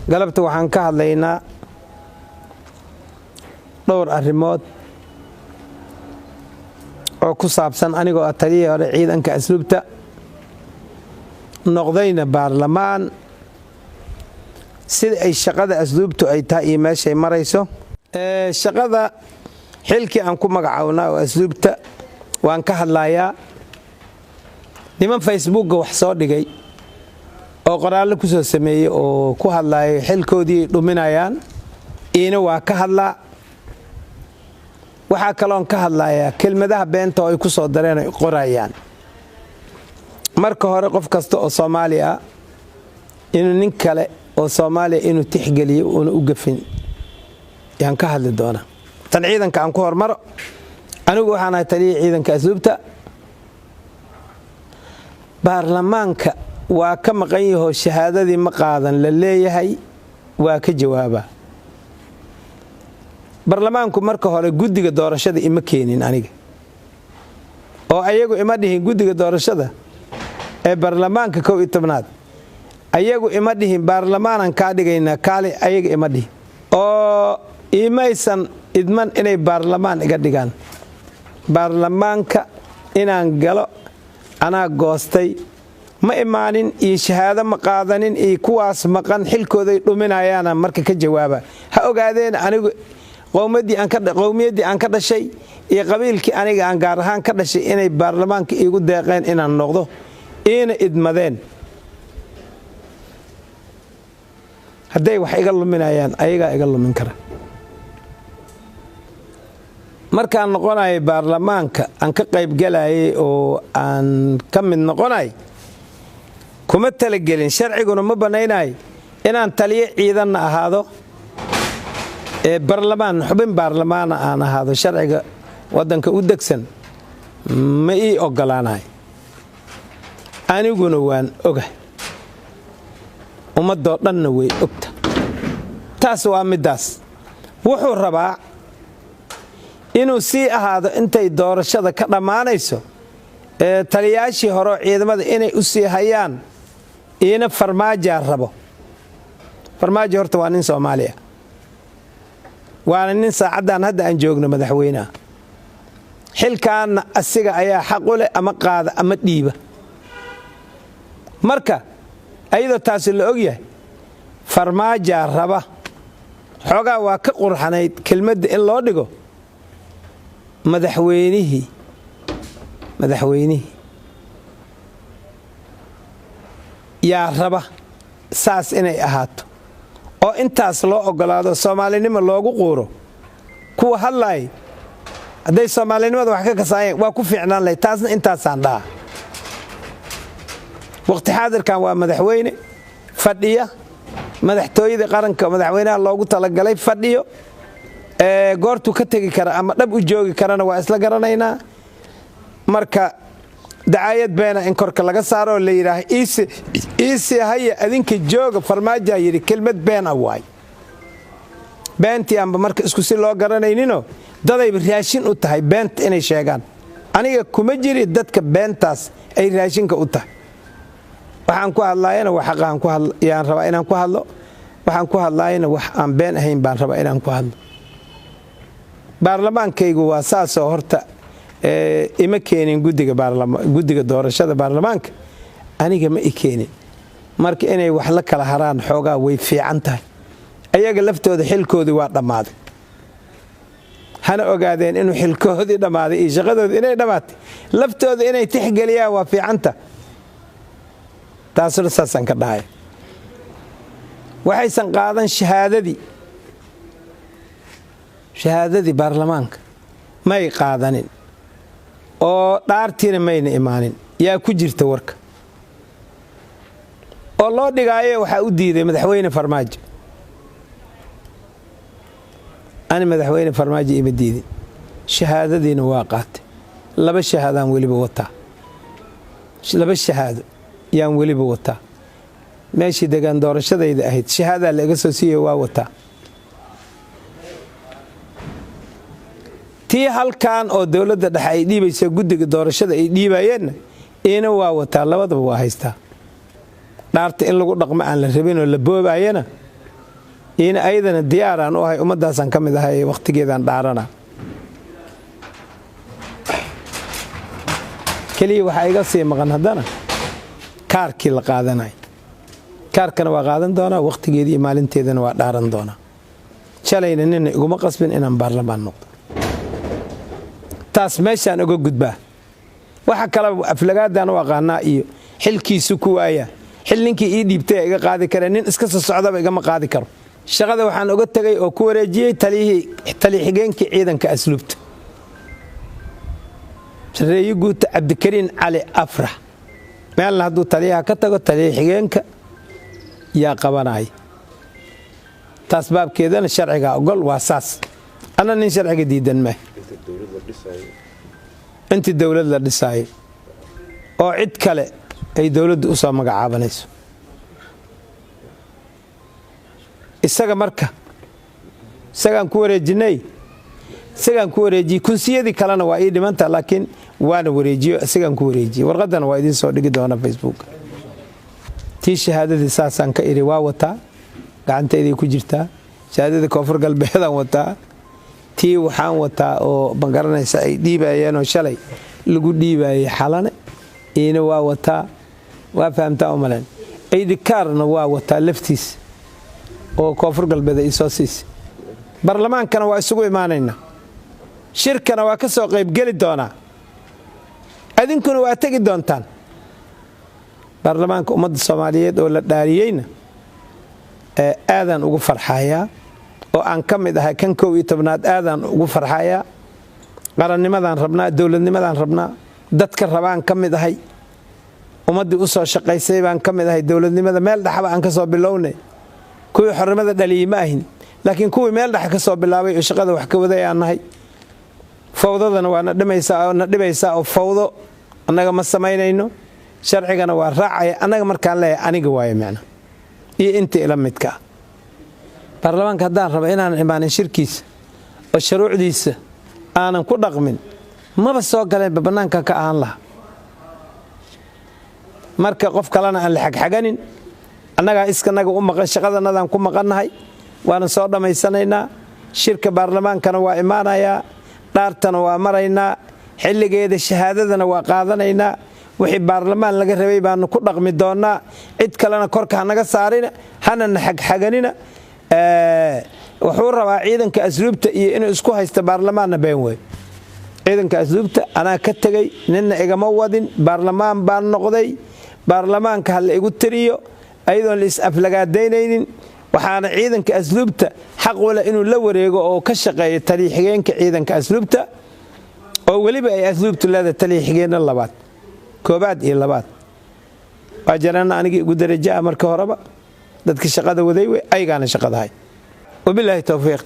Galabta waxaan ka hadlaynaa dhowr arrimood oo ku saabsan anigoo ah taliyihii hore ciidanka asluubta, noqdayna baarlamaan, sida ay shaqada asluubtu ay tahay iyo meeshay marayso. Shaqada xilkii aan ku magacawnaa oo asluubta waan ka hadlayaa. Niman Facebookga wax soo dhigay oo qoraallo ku soo sameeyey oo ku hadlaaya xilkoodii dhuminayaan, iina waa ka hadlaa. Waxaa kaloon ka hadlayaa kelmadaha beenta oo ay ku soo dareen ay qorayaan. Marka hore, qof kasta oo Soomaali ah inuu nin kale oo Soomaaliya inuu tixgeliyo uuna u gafin yaan ka hadli doonaa. Tan ciidanka aan ku hormaro. Anigu waxaan ahay taliyihii ciidanka asluubta. Baarlamaanka waa ka maqan yahoo shahaadadii ma qaadan la leeyahay, waa ka jawaabaa. Baarlamaanku marka hore guddiga doorashada ima keenin aniga, oo ayagu ima dhihin guddiga doorashada ee baarlamaanka 11aad, ayagu ima dhihin baarlamaanan kaa dhigaynaa kaali, ayaga ima dhihin oo imaysan idman inay baarlamaan iga dhigaan. Baarlamaanka inaan galo anaa goostay. Ma imaanin iyo shahaado ma qaadanin iyo kuwaas maqan xilkooday dhuminayaana marka ka jawaaba. Ha ogaadeen anigu qowmiyaddii aan ka dhashay iyo qabiilkii aniga aan gaar ahaan ka dhashay inay baarlamaanka iigu deeqeen inaan noqdo, iina idmadeen. Hadday wax iga luminayaan, ayagaa iga lumin kara. Markaan noqonayay baarlamaanka, aan ka qaybgalayay oo aan ka mid noqonay, kuma talagelin, sharciguna ma bannaynayo inaan taliyo ciidanna ahaado ee baarlamaan, xubin baarlamaana aan ahaado. Sharciga waddanka u degsan ma ii oggolaanayo, aniguna waan ogahay, ummaddoo dhanna way ogta. Taas waa middaas. Wuxuu rabaa inuu sii ahaado intay doorashada ka dhammaanayso ee taliyaashii horeo ciidamada inay u sii hayaan, iina Farmaajaa rabo. Farmaajo horta waa nin Soomaaliya, waana nin saacaddan hadda aan joogno madaxweyneha. Xilkaanna asiga ayaa xaq u leh, ama qaada ama dhiiba. Marka ayadoo taasi la ogyahay, Farmaajaa raba. Xoogaa waa ka qurxanayd kelmadda in loo dhigo madaxweynihii yaa raba saas inay ahaato oo intaas loo oggolaado, Soomaalinimo loogu quuro. Kuwa hadlaay hadday Soomaalinimada wax ka kasaayeen, waa ku fiicnaan lahayd. Taasna intaasaan dhaha. Waqti xaadirkan waa madaxweyne fadhiya madaxtooyadii qaranka, madaxweynaha loogu talagalay fadhiyo. Goortuu ka tegi kara ama dhab u joogi karana waa isla garanaynaa. Marka dacaayad beena in korka laga saaro oo la yidhaah iisi haya adinka jooga, Farmaajaa yidhi, kelmad beena waay. Beentii aanba marka isku si loo garanayninoo dadayba raashin u tahay beenta inay sheegaan. Aniga kuma jiri dadka beentaas ay raashinka u tahay. Waxaan ku hadlaayana wax xaqaan yaan rabaa inaan ku hadlo. Waxaan ku hadlaayana wax aan been ahayn baan rabaa inaan ku hadlo. Baarlamaankaygu waa saasoo horta ima keenin guddiga doorashada baarlamaanka, aniga ma i keenin. Marka inay wax la kala haraan xoogaa way fiican tahay. Ayaga laftooda xilkoodii waa dhammaaday, hana ogaadeen inuu xilkoodii dhammaaday iyo shaqadoodii inay dhammaatay. Laftooda inay tixgeliyaan waa fiicanta. Taasuna saasaan ka dhahay. Waxaysan qaadan shahaadadii baarlamaanka may qaadanin oo dhaartiina mayna imaanin. Yaa ku jirta warka oo loo dhigaayo waxaa u diiday madaxweyne Farmaajo. Ani madaxweyne Farmaajo ima diidin, shahaadadiina waa qaatay. Laba shahaadaan weliba wataa, laba shahaado yaan weliba wataa. Meeshii degaan doorashadayda ahayd shahaadaa la iga soo siiya, waa wataa. Tii halkan oo dowladda dhexe ay dhiibayso, guddiga doorashada ay dhiibayeenna, iina waa wataa. Labadaba waa haystaa. Dhaarta in lagu dhaqmo aan la rabinoo la boobaayana Iyona ayadana diyaaraan u ahay, ummaddaasaan ka mid ahay, wakhtigeedaan dhaarana. Keliya waxaa iga sii maqan haddana kaarkii la qaadanay. Kaarkana waa qaadan doonaa, wakhtigeedii iyo maalinteedana waa dhaaran doonaa. Shalayna nina iguma qasbin inaan baarlamaan noqdo. Taas meeshaan uga gudbaa. Waxa kaleba aflagaadaan u aqaanaa iyo xilkiisu ku waaya. Xil ninkii ii dhiibtay iga qaadi kare, nin iska soo socdaba igama qaadi karo. Shaqada waxaan uga tegay oo ku wareejiyey taliyihii, taliya xigeenkii ciidanka asluubta, sareeye guuta Cabdikariin Cali Afrax. Meelna hadduu taliyaha ka tago, taliya xigeenka yaa qabanaya. Taas baabkeedana sharcigaa ogol, waa saas. Anna nin sharciga diidan mah. Intii dowlad la dhisaayo oo cid kale ay dowladdu u soo magacaabanayso isaga, marka isagaan ku wareejinay, isagaan ku wareejiyey. Kunsiyadii kalena waa ii dhimanta, laakiin waana wareejiyo, isagaan ku wareejiyey. Warqaddana waa idiin soo dhigi doona Facebook. Tii shahaadadii saasaan ka idhi, waa wataa, gacantayday ku jirtaa. Shahaadadii Koonfur Galbeedaan wataa, tii waxaan wataa oo magaranaysa ay dhiibayeenoo shalay lagu dhiibayay Xalane, iina waa wataa. Waa fahamtaa u maleen. ID card-na waa wataa laftiis oo Koonfur Galbeed ay soo siisay. Baarlamaankana waa isugu imaanaynaa, shirkana waa ka soo qaybgeli doonaa, adinkuna waa tegi doontaan. Baarlamaanka ummadda Soomaaliyeed oo la dhaariyeyna aadaan ugu farxayaa, oo aan ka mid ahay kan 11aad. Aadaan ugu farxayaa. Qarannimadaan rabnaa, dowladnimadaan rabnaa, dadka rabaan ka mid ahay, ummaddii u soo shaqaysay baan ka mid ahay. Dowladnimada meel dhexba aan ka soo bilownay. Kuwii xornimada dhaliyey ma ahin, laakiin kuwii meel dhex ka soo bilaabay oo shaqada wax ka waday aan nahay. Fawdadana waa na dhimaysaa oo na dhibaysaa, oo fawdo annaga ma samaynayno, sharcigana waa raacaya. Annaga markaan leeyahay, aniga waayo micna iyo intii ila midka ah. Baarlamaanka haddaan rabo inaanan imaanin shirkiisa oo shuruucdiisa aanan ku dhaqmin, maba soo galeenba, bannaanka ka ahaan laha. Marka qof kalena aan la xagxaganin, annagaa iskanaga u maqan, shaqadanadaan ku maqannahay, waana soo dhammaysanaynaa. Shirka baarlamaankana waa imaanayaa, dhaartana waa maraynaa, xilligeeda shahaadadana waa qaadanaynaa. Wixii baarlamaan laga rabay baanu ku dhaqmi doonnaa. Cid kalena korka hanaga saarina, hanana xagxaganina. Wuxuu rabaa ciidanka asluubta iyo inuu isku haysta baarlamaanna, been wey. Ciidanka asluubta anaa ka tegey, ninna igama wadin. Baarlamaan baan noqday, baarlamaanka ha la igu tiriyo ayadoon la is-aflagaadaynaynin. Waxaana ciidanka asluubta xaq wala inuu la wareego oo ka shaqeeyo taliya xigeenka ciidanka asluubta, oo weliba ay asluubtu leedahay taliya xigeenna labaad, koobaad iyo labaad. Waa jarana anigii ugu daraja ah marka horeba dadka shaqada waday wey, ayagaana shaqadahay. Wabilaahi towfiiq.